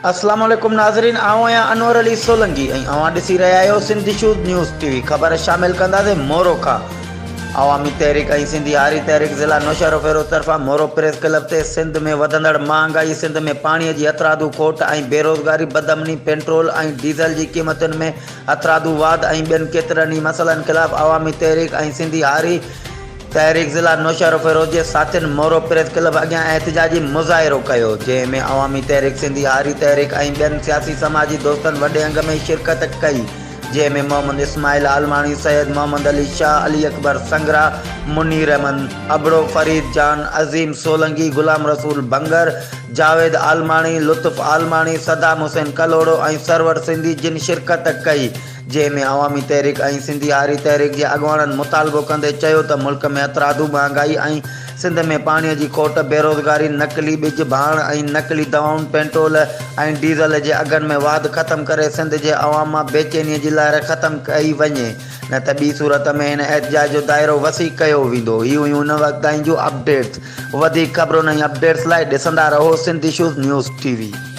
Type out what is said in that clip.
اسلام عليڪم ناظرين آئون آهيان انور علي سولنگي ۽ اوهان ڏسي رهيا آهيو Sindh issues news T V خبر شامل ڪنداسين مورو کان عوامي تحريڪ ۽ سنڌي هاري تحريڪ ضلع نوشهروفيروز طرفان مورو پريس ڪلب تي سنڌ ۾ وڌندڙ مهانگائي سنڌ ۾ پاڻي جي هٿرادو کوٽ ۽ بيروزگاري بدامني پيٽرول ۽ ڊيزل جي قيمتن ۾ هٿرادو واڌ ۽ ٻين ڪيترن ئي مسئلن خلاف عوامي تحريڪ ۽ سنڌي هاري تحريڪ ضلع نوشهروفيروز جي ساٿين مورو پريس ڪلب اڳيان احتجاجي مظاهرو ڪيو، جنهن ۾ عوامي تحريڪ، سنڌي هاري تحريڪ ۽ ٻين سياسي سماجي دوستن وڏي انگ ۾ شرڪت ڪئي، جنهن ۾ محمد اسماعيل عالماڻي، سيد محمد علي شاهه، علي اڪبر سنگرا، منير احمد ابڙو، فريد جان، عظيم سولنگي، غلام رسول ڀنگر، جاويد عالماڻي، لطف عالماڻي، صدام حسين ڪلهوڙو ۽ سرور سنڌي جن شرڪت ڪئي. جنهن ۾ عوامي تحريڪ ۽ سنڌي هاري تحريڪ جي اڳواڻن مطالبو ڪندي چيو ته ملڪ ۾ هٿرادو مهانگائي ۽ سنڌ ۾ پاڻي جي کوٽ، بيروزگاري، نقلي ٻج ڀاڻ ۽ نقلي دوائن، پيٽرول ۽ ڊيزل جي اگهن ۾ واڌ ختم ڪري سنڌ جي عوام مان بيچيني جي لهر ختم ڪئي وڃي نه ته ٻي صورت ۾ هن احتجاج جو دائرو وسيع ڪيو ويندو. هي هيون هن وقت تائين جون اپڊيٽس. وڌيڪ خبرن ۽ اپڊيٽس لاء ڏسندا رهو Sindh issues news T V.